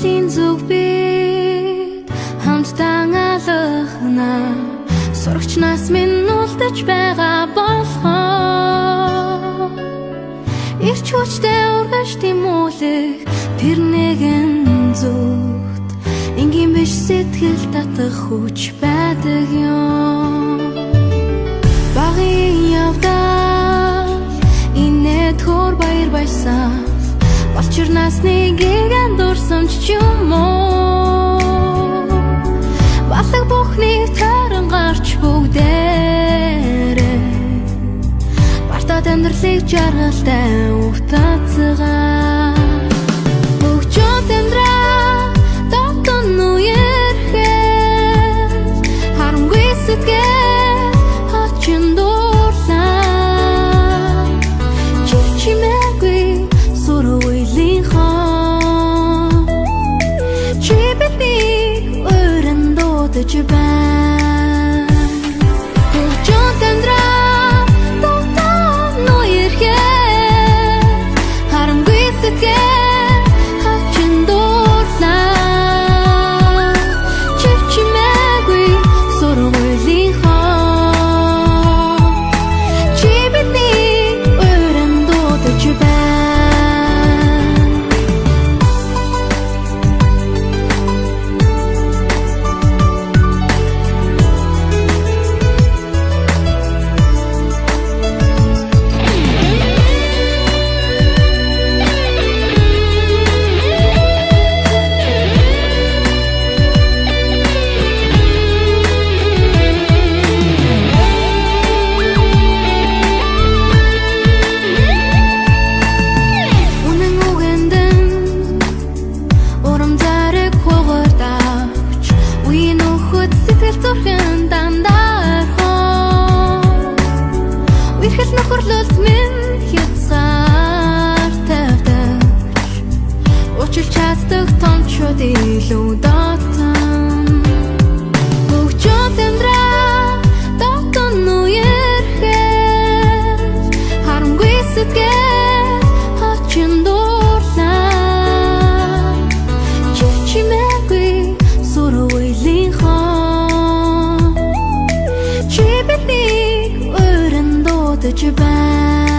Амьдралын зүг бид хамтдаа алхана. Сурагчнаас минь үлдэж байгаа болохоо. Ирч хүчтэй ургаж тэмүүлэх тэр нэгэн зүгт энгийн биш сэтгэл татах хүч байдаг юм. Багын явдал инээд хөр баяр баясгал болчирнаас нэгийг андуурсан ч юм уу. Балаг бүхнийг тойрон гарч бүгдээрээ бартад амьдралыг жаргалтай утацгаа. Хөгжөөд амьдрал дотн үерхэл харамгүй сэтгэл хачин дуурлаа. Чимээгүй сургуулийн хон чи биднийг өрн дуудаж байна. Хөгжөөд амьдрал дотн үерхэл харамгүй сэтгэл хачин дуурлаа. Чимээгүй сургуулийн хон чи биднийг өрн дуудаж байна. Үнэн үгэндэн урам зориг хугардавч үеийн нөхөд сэтгэл зүрхэн дандаа орхон. Үерхэл нөхөрлөлт минь хязгаар тавьдагч уучлж чаддаг томчууд илүү дотн. Хөгжөөд амьдрал дотн үерхэл харамгүй сэтгэл хачин дуурлаа. Чимээгүй сургуулийн хон чи биднийг өрн дуудаж байна.